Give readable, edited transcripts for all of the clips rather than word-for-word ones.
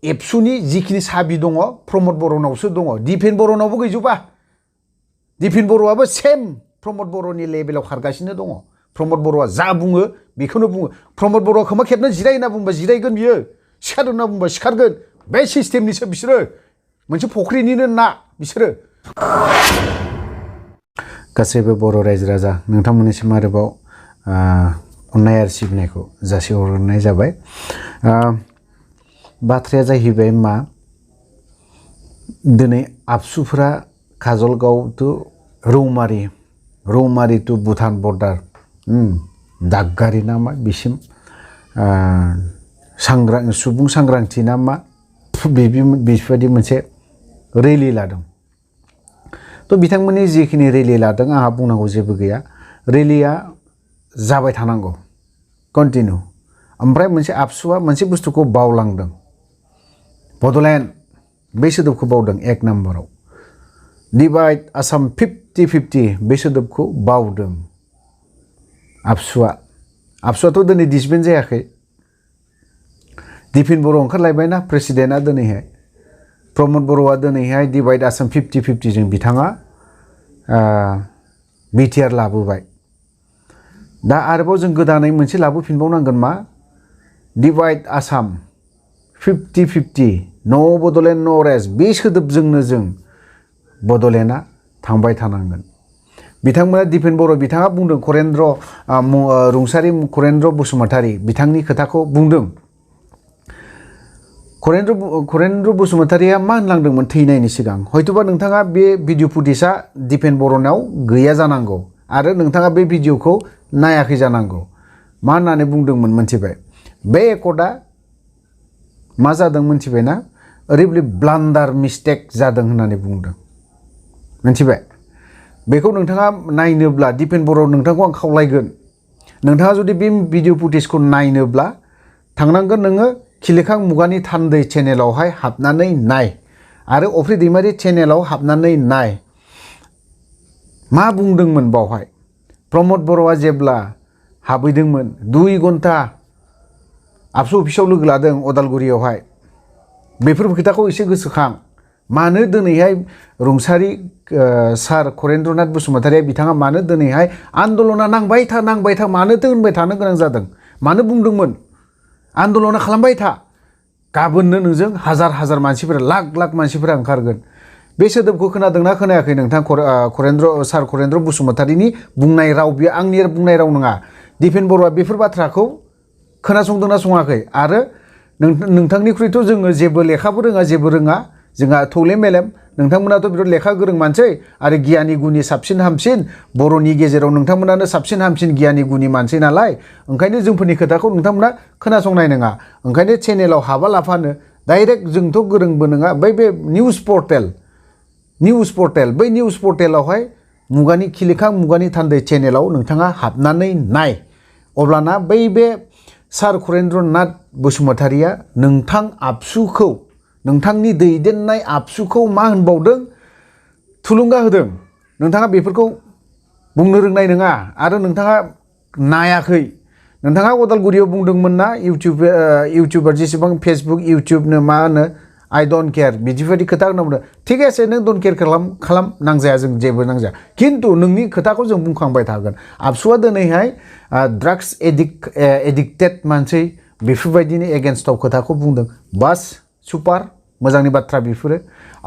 एबसुनि जिखिनि साबि दङ प्रमद बर'नावसो दङ दिपेन बर'नावबो गैजोबा दिपेन बर'आबो सेम प्रमद बर'नि लेभेलाव खारगासिनो दङ प्रमद बर'आ जा बुङो बेखौनो बुङो प्रमद बर'आ खोमा खेबना जिराय होनना बुंबा जिरायगोन बियो सिखार होनना बुंबा सिखारगोन बे सिस्टेमनिसो बिसोरो मोनसे फख्रिनिनो ना बिसोरो गासैबो बर' रायजो राजा नोंथांमोननिसिम आरोबाव अननाय आरो सिबिनायखौ जासिहरनाय जाबाय बाथ्राया जाहैबाय मा दिनै आबसुफ्रा Kajalgaon to Raumari to Bhutan border दागगारि ना मा बिसिम सुबुं सांग्रांथि ना मा बेबायदि मोनसे रेलि लादों तो बिथांमोननि जिखिनि रेलि लादों आंहा बुंनांगौ जेबो गैया रेलिया जाबाय थानांगौ कन्टिनिउ ओमफ्राय मोनसे आबसुआ मोनसे बुस्थुखौ बावलांदों बड'लेण्ड बे सोदोबखौ बावदों एक नम्बराव डिवाइड आसाम 50-50 बे सोदोबखौ बावदों आबसुआथ' दिनै डिसबेन्ड जायाखै दिपेन बर' ओंखारलायबायना प्रेसिडेन्टआ दिनैहाय प्रमद बर'आ दिनैहाय डिवाइड आसाम 50-50 जों बिथाङा बिटिआर लाबोबाय दा आरोबाव जों गोदानै मोनसे लाबोफिनबावनांगोन मा डिवाइड आसाम 50-50 नो बड'लेण्ड नो रेस्ट बे सोदोबजोंनो जों बड'लेण्डआ थांबाय थानांगोन बिथांमोना दिपेन बर' बिथाङा बुंदों रुंसारि करेन्द्र बसुमतारी बिथांनि खोथाखौ बुंदों करेन्द्र बसुमतारीया मा होनलांदोंमोन थैनायनि सिगां हयतोबा नोंथाङा बे भिडिअ फुटेजआ दिपेन बर'नाव गैया जानांगौ आरो नोंथाङा बे भिडिअखौ नायाखै जानांगौ मा होननानै बुंदोंमोन मोनथिबाय बे एकर्डआ मा जादों मोनथिबायना ओरैबायदि ब्लान्डार मिस्टेक जादों होननानै बुंदों मोनथिबाय बेखौ नोंथाङा नायनोब्ला दिपेन बर' नोंथांखौ आं खावलायगोन नोंथाङा जुदि बे भिडिअ फुटेजखौ नायनोब्ला थांनांगोन नोङो खिलिखां मुगानि थान्दै चेनेलावहाय हाबनानै नाय आरो अफ्रि दैमारि चेनेलाव हाबनानै नाय मा बुंदोंमोन बावहाय प्रमद बर'आ जेब्ला हाबहैदोंमोन 2 घन्टा आबसु अफिसाव लोगो लादों अदालगुरियावहाय बेफोर खोथाखौ एसे गोसोखां मानो दिनैहाय रुंसारि सार करेन्द्रनाथ बसुमतारीया बिथाङा मानो दिनैहाय आन्दलना नांबाय था मानोथो होनबाय थानो गोनां जादों मानो बुंदोंमोन आन्दलना खालामबाय था गाबोननो नोंजों हाजार मानसिफोरा लाख मानसिफोरा ओंखारगोन बे सोदोबखौ खोनादोंना खोनायाखै नोंथां सार करेन्द्र बसुमतारीनि बुंनाय राव बेयो आंनि बुंनाय राव नङा दिपेन बर'आ बेफोर बाथ्राखौ खोनासंदोंना सङाखै आरो नोंथांनिख्रुइथ' जोङो जेबो लेखाबो रोङा जेबो रोङा जोंहा थौले मेलेम नोंथांमोनाथ' बिराद लेखा गोरों मानसि आरो गियानि गुनि साबसिन हामसिन बर'नि गेजेराव नोंथांमोनानो साबसिन हामसिन गियानि गुनि मानसि नालाय ओंखायनो जोंफोरनि खोथाखौ नोंथांमोना खोनासंनाय नङा ओंखायनो चेनेलाव हाबालाफानो डाइरेक्ट जोंथ' गोरोंबो नङा बै बे निउस पर्टेल बै निउस पर्टेलावहाय मुगानि खिलिखां मुगानि थान्दै चेनेलाव नोंथाङा हाबनानै नाय अब्लाना बै बे सार करेन्द्रनाथ बसुमतारीया नोंथां आबसुखौ नोंथांनि दैदेननाय आबसुखौ मा होनबावदों थुलुंगा होदों नोंथाङा बेफोरखौ बुंनो रोंनाय नङा आरो नोंथाङा नायाखै नोंथाङा अदालगुरियाव बुंदोंमोन ना इउटिउबार जेसेबां फेसबुक इउटिउबनो मा होनो आइ डन्ट केयार बिदिबायदि खोथा होनना बुंदों थिग আছে नों डन्ट केयार खालाम नांजाया जों जेबो नांजाया खिन्थु नोंनि खोथाखौ जों बुंखांबाय थागोन आबसुआ दिनैहाय ड्राग्स एडिक्टेड मानसि बेफोरबायदिनि एगेन्स्टआव खोथाखौ बुंदों बास सुपार मोजांनि बाथ्रा बेफोरो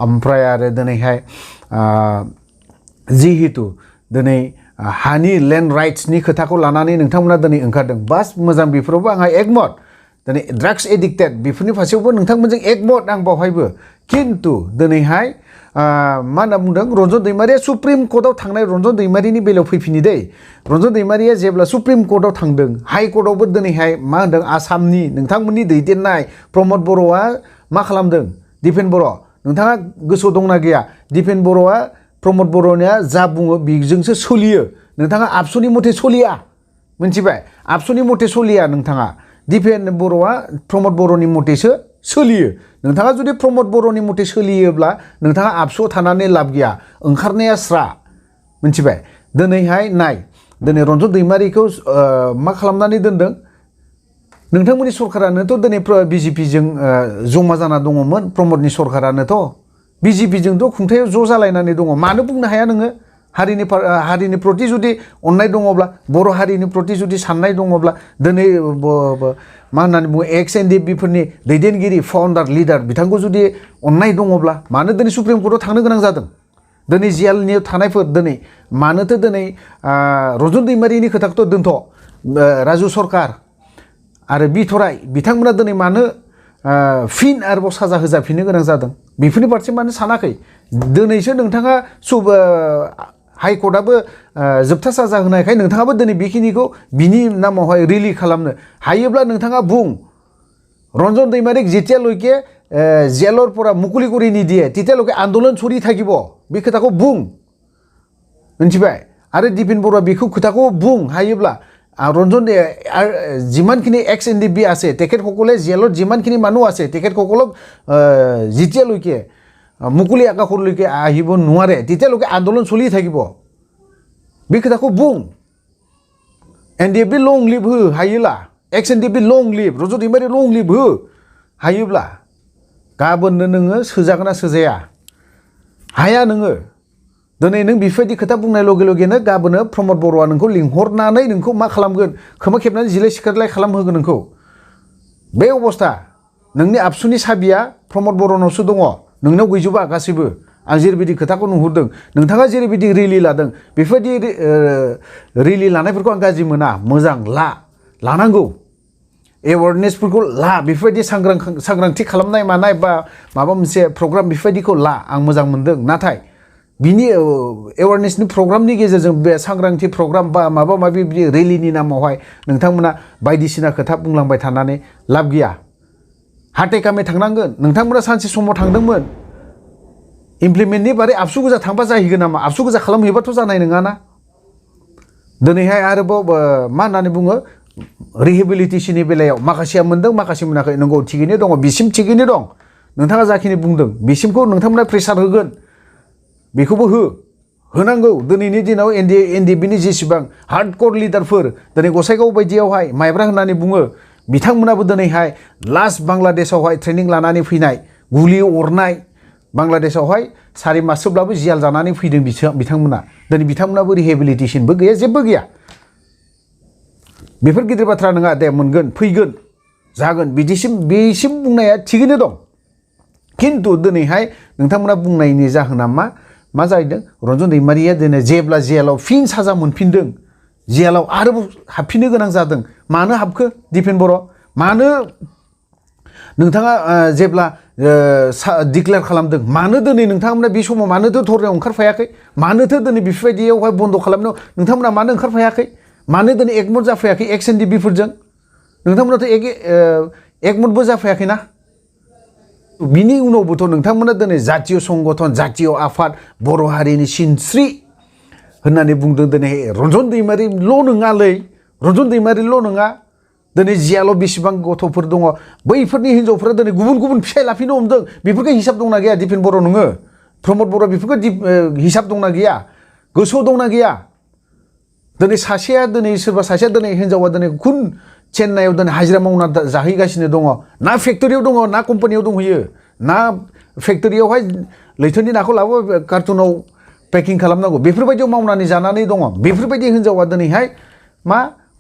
ओमफ्राय आरो दिनैहाय जिहेतु दिनै हानि लेन्ड राइट्सनि खोथाखौ लानानै नोंथांमोना दिनै ओंखारदों बास मोजां बेफोरावबो आंहा एकमत दिनै ड्राग्स एडिक्टेड बेफोरनि फारसेयावबो नोंथांमोनजों एकमत आं बावहायबो खिन्थु दिनैहाय मा होनना बुंदों रन्जन दैमारिया सुप्रिम कर्टआव थांनाय रन्जन दैमारिनि बेलायाव फैफिनि दै रन्जन दैमारिया जेब्ला सुप्रिम कर्टआव थांदों हाइ कर्टआवबो दिनैहाय मा होनदों आसामनि नोंथांमोननि दैदेननाय प्रमद बर'आ मा खालामदों दिपेन बर' नोंथाङा गोसोआव दंना गैया दिपेन बर'आ प्रमद बर'निया जा बुङो बेजोंसो सोलियो नोंथाङा आबसुनि मथे सोलिया मिथिबाय आबसुनि मथे सोलिया नोंथाङा दिपेन बर'आ प्रमद बर'नि मथेसो सोलियो नोंथाङा जुदि प्रमद बर'नि मथे सोलियोब्ला नोंथाङा आबसुआव थानानै लाब गैया ओंखारनाया स्रा मिथिबाय दिनैहाय नाय दिनै रन्जन दैमारिखौ मा खालामनानै दोनदों नोंथांमोननि सरकारानोथ' दिनै बिजेपिजों जमा जाना दङमोन प्रमदनि सरकारानोथ' बिजेपिजोंथ' खुंथायाव ज' जालायनानै दङ मानो बुंनो हाया नोङो हारिनि प्रति जुदि अननाय दङब्ला बर' हारिनि प्रति जुदि साननाय दङब्ला दिनै मा होननानै बुङो एक्स एनडिएफबि फोरनि दैदेनगिरि फाउन्डार लिडार बिथांखौ जुदि अननाय दङब्ला मानो दिनै सुप्रिम कर्टआव थांनो गोनां जादों दिनै जेलनि थानायफोर दिनै मानोथो दिनै रन्जन दैमारिनि खोथाखौथ' दोनथ' राजु सरकार आरो बिथराय बिथांमोना दिनै मानो फिन आरोबाव साजा होजाफिननो गोनां जादों बेफोरनि फारसे मानो सानाखै दिनैसो नोंथाङा हाइकर्टआबो जोबथा साजा होनायखाय नोंथाङाबो दिनै बेखिनिखौ बिनि नामावहाय रिलिज खालामनो हायोब्ला नोंथाङा बुं रन्जन दैमारिक जेतियाলৈके जेलर পৰা মুকলি কৰি নিদিয়ে তেতিয়ালৈকে আন্দোলন চলি থাকিব बे खोथाखौ बुं मिथिबाय आरो दिपेन बरुवा बेखौ खोथाखौ बुं हायोब्ला रन्जन যিমানখিনি एक्स एनडिएफबि আছে তেখেতসকলে জেলত যিমানখিনি মানুহ আছে তেখেতসকলক যেতিয়ালৈকে মুকলি আকাশলৈকে আহিব নোৱাৰে তেতিয়ালৈকে আন্দোলন চলি থাকিব बे खोथाखौ बुं एनडिएफबि लं लिभ हो हायोला एक्स एनडिएफबि लं लिभ रन्जन दैमारि लं लिभ हो हायोब्ला गाबोननो नोङो सोजागोन ना सोजाया हाया नोङो दिनै नों बेफोरबायदि खोथा बुंनाय लगे लगेनो गाबोनो प्रमद बरुवा नोंखौ लिंहरनानै नोंखौ मा खालामगोन खोमा खेबनानै जिलाय सिखारलाय खालामहोगोन नोंखौ बे अबस्था नोंनि आबसुनि साबिया प्रमद बरुवानावसो दङ नोंनाव गैजोबा गासैबो आं जेरैबायदि खोथाखौ नुहुरदों नोंथाङा जेरैबायदि रिलि लादों बेफोरबायदि रिलि लानायफोरखौ आं गाज्रि मोना मोजां लानांगौ एवारनेसफोरखौ ला बेफोरबायदि सांग्रांथि खालामनाय मानाय बा माबा मोनसे प्रग्राम बेफोरबायदिखौ ला आं मोजां मोनदों नाथाय बिनि एवारनेसनि प्रग्रामनि गेजेरजों बे सांग्रांथि प्रग्राम बा माबा माबि रेलिनि नामावहाय नोंथांमोना बायदिसिना खोथा बुंलांबाय थानानै लाब गैया हाथे कामे थांनांगोन नोंथांमोना सानसे समाव थांदोंमोन इमप्लिमेन्टनि बारै आबसु गोजा थांबा जाहैगोन नामा आबसु गोजा खालामहैबाथ' जानाय नङाना दिनैहाय आरोबाव मा होननानै बुङो रिहेबिलिटेसननि बेलायाव माखासेया मोनदों माखासे मोनाखै नंगौ थिगैनो दङ बिसिम थिगैनो दं नोंथाङा जाखिनि बुंदों बिसिमखौ नोंथांमोना प्रेसार होगोन बेखौबो होनांगौ दिनैनि दिनाव एनडिएफबिनि जेसेबां हार्डकर लिडारफोर दिनै गसाइगाव बायदियावहाय माइब्रा होननानै बुङो बिथांमोनाबो दिनैहाय लास्ट बांलादेशआवहाय ट्रेनिं लानानै फैनाय गुलि अरनाय बांलादेशआवहाय 4 मासब्लाबो जियाल जानानै फैदों बिथांमोना दिनै बिथांमोनाबो रिहेबिलिटेसनबो गैया जेबो गैया बेफोर गिदिर बाथ्रा नङा दे मोनगोन फैगोन जागोन बेसिम बुंनाया थिगैनो दं खिन्थु दिनैहाय नोंथांमोना बुंनायनि जाहोना मा जाहैदों रन्जन दैमारिया दिनै जेब्ला जेलाव फिन साजा मोनफिनदों जेलाव आरोबाव हाबफिननो गोनां जादों मानो हाबखो दिपेन बर' मानो नोंथाङा जेब्ला डिक्लेयार खालामदों मानो दिनै नोंथांमोना बे समाव मानोथो धरनायाव ओंखारफायाखै मानोथो दिनै बेफोरबायदियावहाय बन्द' खालामनायाव नोंथांमोना मानो ओंखारफायाखै मानो दिनै एकमत जाफायाखै एक्स एनडिएफबिफोरजों नोंथांमोनाथ' एकमतबो जाफायाखैना बिनि उनावबोथ' नोंथांमोना दिनै जातीय संगठन जातीय आफाद बर' हारिनि सिनस्रि होननानै बुंदों दिनै रन्जन दैमारिल' नङालै रन्जन दैमारिल' नङा दिनै जियाल' बेसेबां गथ'फोर दङ बैफोरनि हिन्जावफोरा दिनै गुबुन फिसाय लाफिनो हमदों बेफोरखौ हिसाब दंना गैया दिपेन बर' नोङो प्रमद बर' बेफोरखौ हिसाब दंना गैया गोसोआव दंना गैया दिनै सोरबा सासेया दिनै हिन्जावा दिनै खुन चेन्नाइआव दिनै हाजिरा मावना जाहैगासिनो दङ ना फेक्टरियाव दङ ना कम्पानियाव दंहैयो ना फेक्टरियावहाय लैथोनि नाखौ लाबो कार्टुनाव पेकिं खालामनांगौ बेफोरबायदियाव मावनानै जानानै दङ बेफोरबायदि हिन्जावा दिनैहाय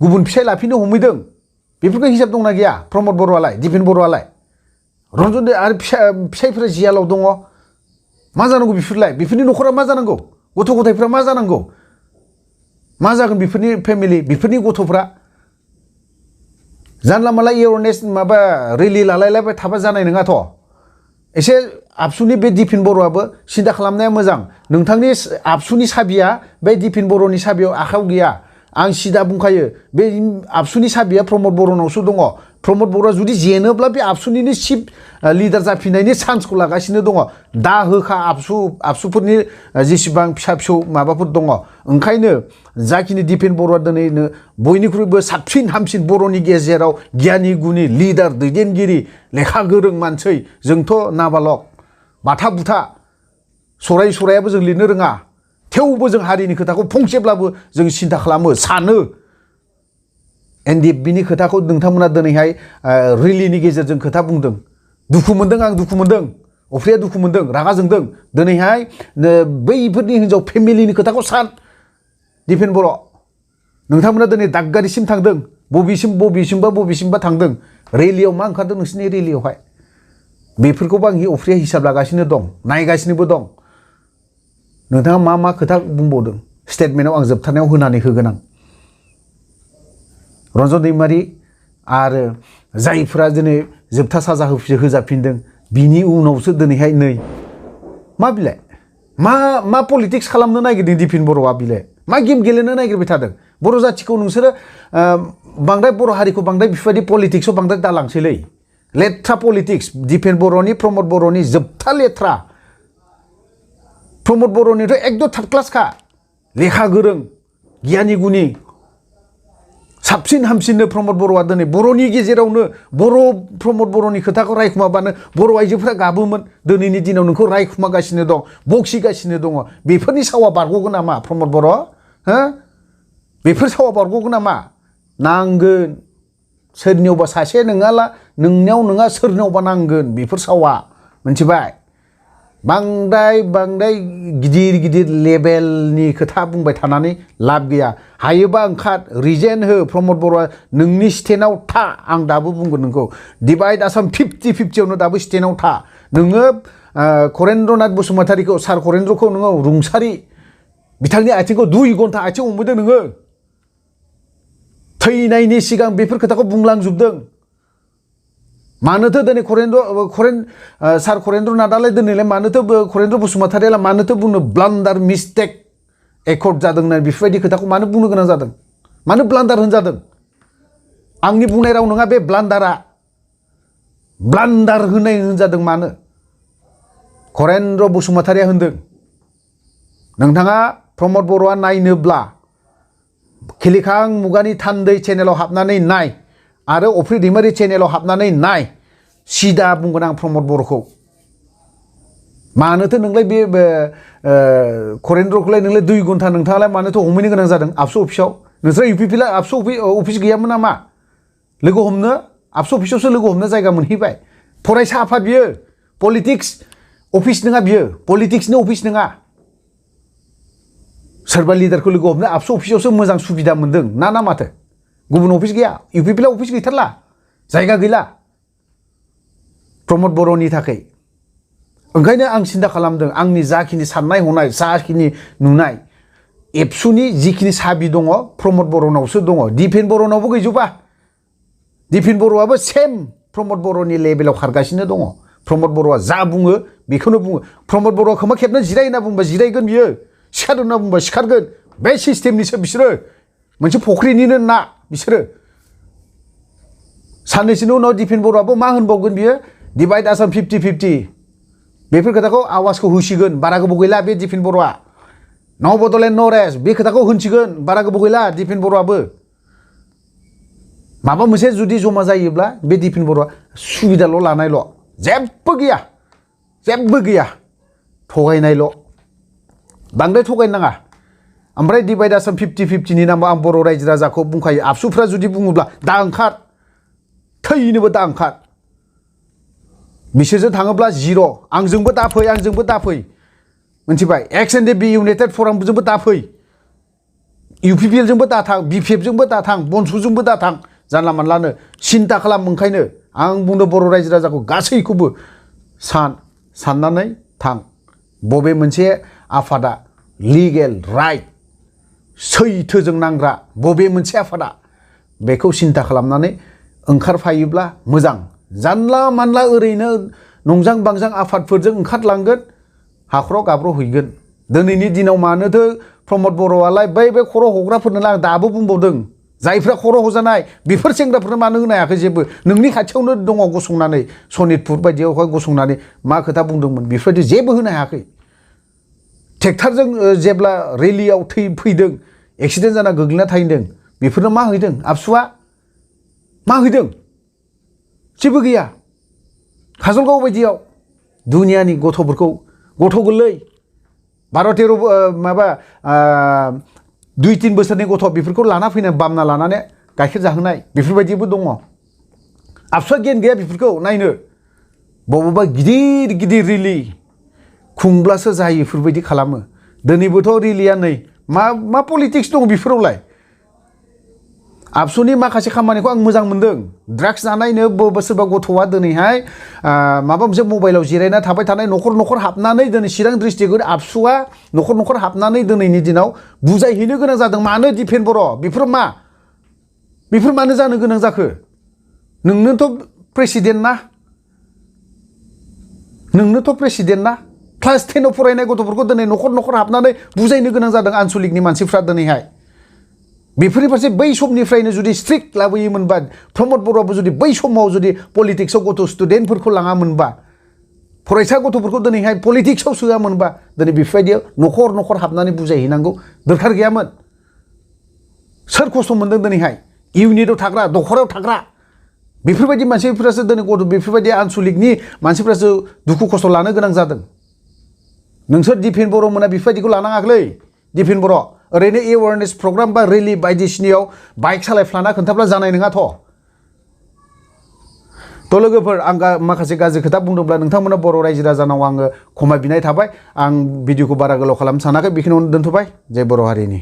गुबुन फिसाय लाफिनो हमहैदों बेफोरखौ हिसाब दंना गैया प्रमद बर'आलाय दिपेन बर'आलाय रन्जन आरो फिसायफोरा जियालाव दङ मा जानांगौ बेफोरनि न'खरा मा जानांगौ गथ' गथायफ्रा मा जानांगौ मा जागोन बेफोरनि फेमिलि बेफोरनि गथ'फ्रा जानला माला एवारनेस माबा रेलि लालायलायबाय थाबा जानाय नङाथ' एसे आबसुनि बे दिपेन बर'आबो सिन्था खालामनाया मोजां नोंथांनि आबसुनि साबिया बे दिपेन बर'नि साबियाव आखायाव गैया आं सिदा बुंखायो बे आबसुनि साबिया प्रमद बर'नावसो दङ प्रमद बर'आ जुदि जेनोब्ला बे आबसुनिनो चिफ लिडार जाफिननायनि चान्सखौ लागासिनो दङ दा होखा आबसुफोरनि जेसेबां फिसा फिसौ माबाफोर दङ ओंखायनो जाखिनि दिपेन बर'आ दिनैनो बयनिख्रुइबो साबसिन हामसिन बर'नि गेजेराव गियानि गुनि लिडार दैदेनगिरि लेखा गोरों मानसि जोंथ' नाबालक बाथा बुथा सरायाबो जों लिरनो रोङा थेवबो जों हारिनि खोथाखौ फंसेब्लाबो जों सिन्था खालामो सानो एनडिएफबिनि खोथाखौ नोंथांमोना दिनैहाय रेलिनि गेजेरजों खोथा बुंदों। दुखु मोनदों, आं दुखु मोनदों, अफ्रिया दुखु मोनदों, रागा जोंदों। दिनैहाय बैफोरनि हिनजाव फेमिलिनि खोथाखौ सान दिपेन बर', नोंथांमोना दिनै दागगारिसिम थांदों, बबेसिमबा थांदों। रेलियाव मा ओंखारदों नोंसिनि रेलियावहाय? बेफोरखौबो आं अफ्रिया हिसाब लागासिनो दं, नायगासिनोबो दं। नोंथाङा मा खोथा बुंबावदों स्टेटमेन्टआव आं जोबथारनायाव होनानै होगोन आं। रन्जन दैमारि आरो जायफोरा दिनै जोबथा साजा होजाफिनदों, बिनि उनावसो दिनैहाय नै मा बिलाय मा पलिटिक्स खालामनो नागिरदों दिपेन बर'आ? बिलाय मा गेम गेलेनो नागिरबाय थादों? बर' जाथिखौ नोंसोरो बांद्राय बर' हारिखौ बांद्राय बेफोरबायदि पलिटिक्सआव बांद्राय दालांसैलै। लेथ्रा पलिटिक्स। दिपेन बर'नि, प्रमद बर'नि जोबथा लेथ्रा। प्रमद बर'निथ' एकदम थार्ड क्लासखा, लेखा गोरों, गियानि गुनि, साबसिन हामसिननो प्रमद बर'आ। दिनै बर'नि गेजेरावनो प्रमद बर'नि खोथाखौ रायखुमाबानो बर' आइजोफोरा गाबोमोन। दिनैनि दिनाव नोंखौ रायखुमागासिनो दं, बखिगासिनो दङ। बेफोरनि सावा बारग'गोन नामा प्रमद बर'? हो? बेफोर सावा बारग'गोन नामा? नांगोन। सोरनियावबा सासे नङाला, नोंनियाव नङा सोरनियावबा नांगोन बेफोर सावा, मिथिबाय? बांद्राय गिदिर लेभेलनि खोथा बुंबाय थानानै लाब गैया। हायोबा ओंखार, रिजेन हो प्रमद बर'आ, नोंनि स्टेन्डआव था। आं दाबो बुंगोन नोंखौ, डिभाइड आसाम 50-50आवनो दाबो स्टेन्डआव था। नोङो करेन्द्रनाथ बसुमतारीखौ, सार करेन्द्रखौ नोङो रुंसारि बिथांनि आथिंखौ 2 घन्टा आथिं हमबोदों नोङो। थैनायनि सिगां बेफोर खोथाखौ बुंलांजोबदों। मानोथो दिनै सार करेन्द्रनाथालाय दिनैलाय मानोथो करेन्द्र बसुमतारीयालाय मानोथो बुंनो ब्लान्डार मिस्टेक एकर्ड जादों होननानै बेफोरबायदि खोथाखौ मानो बुंनो गोनां जादों? मानो ब्लान्डार होनजादों? आंनि बुंनाय राव नङा बे ब्लान्डारा। ब्लान्डार होनजादों मानो? करेन्द्र बसुमतारीया होनदों। नोंथाङा प्रमद बर'आ नायनोब्ला खिलिखां मुगानि थान्दै चेनेलाव हाबनानै नाय आरो अफ्रि दैमारि चेनेलाव हाबनानै नाय। सिदा बुंगोन आं प्रमद बर'खौ। मानोथो नोंलाय बे करेन्द्रखौलाय नोंलाय 2 घन्टा नोंथाङालाय मानोथो हमहैनो गोनां जादों आबसु अफिसाव? नोंसोर इउपिपिला आबसु अफिस गैयामोन नामा? लोगो हमनो आबसु अफिसावसो लोगो हमनो जायगा मोनहैबाय। फरायसा आफाद बियो, पलिटिक्स अफिस नङा बियो, पलिटिक्सनि अफिस नङा। सोरबा लिडारखौ लोगो हमनो आबसु अफिसावसो मोजां सुबिदा मोनदों ना माथो? गुबुन अफिस गैया? इउपिपिला अफिस गैथारला, जायगा गैला प्रमद बर'नि थाखाय। ओंखायनो आं सिन्था खालामदों, आंनि जाखिनि साननाय हनाय, जाखिनि नुनाय, एबसुनि जिखिनि साबि दङ प्रमद बर'नावसो दङ, दिपेन बर'नावबो गैजोबा। दिपेन बर'आबो सेम प्रमद बर'नि लेभेलाव खारगासिनो दङ। प्रमद बर'आ जा बुङो बेखौनो बुङो। प्रमद बर'आ खोमा खेबनो जिराय होनना बुंबा जिरायगोन बियो, सिखार होनना बुंबा सिखारगोन। बे सिस्टेमनिसो बिसोरो, मोनसे फख्रिनिनो ना बिसोरो। साननैसोनि उनाव दिपेन बर'आबो मा होनबावगोन बियो? डिभाइड आसाम 50-50 बेफोर खोथाखौ आवाजखौ होसिगोन। बारा गोबाव गैला बे दिपेन बर'आ। नो बड'लेण्ड नो रेस्ट बे खोथाखौ होनसिगोन। बारा गोबाव गैला दिपेन बर'आबो। माबा मोनसे जुदि जमा जायोब्ला बे दिपेन बर'आ सुबिदाल' लानायल', जेबो गैया, जेबो गैया, थगायनायल'। बांद्राय थगायनो नाङा। ओमफ्राय डिभाइड आसाम 50-50नि नामाव आं बर' रायजो राजाखौ बुंखायो। आबसुफ्रा जुदि बुङोब्ला दा ओंखार, थैनोबो दा ओंखार। बिसोरजों थाङोब्ला 0, आंजोंबो दाफै, मिथिबाय? एक्स एन बि इउनाइटेड फरामजोंबो दाफै, इउपिपिएलजोंबो दाथां, बिपिएफजोंबो दाथां, बनसुजोंबो दाथां, जानला मानलानो सिन्था खालाम। ओंखायनो आं बुंदों बर' रायजो राजाखौ गासैखौबो साननानै थां। बबे मोनसे आफादा लिगेल राइट सैथोजों नांग्रा, बबे मोनसे आफादा, बेखौ सिन्था खालामनानै ओंखारफायोब्ला मोजां। जानला मानला ओरैनो नंजां बांजां आफादफोरजों ओंखारलांगोन, हाखराव गाब्र' हैगोन। दिनैनि दिनाव मानोथो प्रमद बर'आलाय बै खर' हग्राफोरनो आं दाबो बुंबावदों, जायफ्रा खर' हजानाय बेफोर सेंग्राफोरनो मानो होनो हायाखै जेबो? नोंनि खाथियावनो दङ गसंनानै, सनितपुर बायदियावहाय गसंनानै मा खोथा बुंदोंमोन, बेफोरबायदि जेबो होनो हायाखै। ट्रेक्टरजों जेब्ला रेलियाव फैदों, एक्सिडेन्ट जाना गोग्लैना थाहैदों, बेफोरनो मा हैदों? आबसुआ मा हैदों? जेबो गैया। काजलगाव बायदियाव दुनियानि गथ'फोरखौ, गथ' गोरलै 12-13 माबा 2-3 बोसोरनि गथ' बेफोरखौ लाना फैनानै बामना लानानै गाइखेर जाहोनाय बेफोरबायदिबो दङ आबसुआ गियान गैया बेफोरखौ नायनो बबावबा गिदिर गिदिर रिलि खुंब्लासो जायो बेफोरबायदि खालामो दिनैबोथ' रिलिया नै मा पलिटिक्स दं बेफोरावलाय आबसुनि माखासे खामानिखौ आं मोजां मोनदों ड्राग्स जानायनो सोरबा गथ'आ दिनैहाय माबा मोनसे मबाइलाव जिरायना थाबाय थानाय न'खर न'खर हाबनानै दिनै चिरां डिस्ट्रिक्टआव आबसुआ न'खर न'खर हाबनानै दिनैनि दिनाव बुजायहैनो गोनां जादों मानो दिपेन बर' बेफोर मानो जानो गोनां जाखो नोंनोथ' प्रेसिडेन्ट ना क्लास 10 आव फरायनाय गथ'फोरखौ दिनै न'खर न'खर हाबनानै बुजायनो गोनां जादों आनसलिकनि मानसिफ्रा दिनैहाय बेफोरनि फारसे बै समनिफ्रायनो जुदि स्ट्रिक्ट लाबोयोमोनबा प्रमद बर'आबो जुदि बै समाव जुदि पलिटिक्सआव गथ' स्टुडेन्टफोरखौ लाङामोनबा फरायसा गथ'फोरखौ दिनैहाय पलिटिक्सआव सोआमोनबा दिनै बेफोरबायदियाव न'खर न'खर हाबनानै बुजायहैनांगौ दरखार गैयामोन सोर खस्थ' मोनदों दिनैहाय इउनिटआव थाग्रा दखराव थाग्रा बेफोरबायदि मानसिफोरासो दिनै बेफोरबायदि आनसलिकनि मानसिफोरासो दुखु खस्थ' लानो गोनां जादों नोंसोर दिपेन बर' मोना बेफोरबायदिखौ लानाङाखै दिपेन बर' ओरैनो एवारनेस प्रग्राम बा रेलि बायदिसिनायाव बाइक सालायफ्लाना खोन्थाब्ला जानाय नङाथ' लोगोफोर आं माखासे गाज्रि खोथा बुंदोंब्ला नोंथांमोना बर' रायजो राजानाव आङो खमा बिनाय थाबाय आं भिडिअखौ बारा गोलाव खालामनो सानाखै बेखिनियावनो दोनथ'बाय जय बर' हारिनि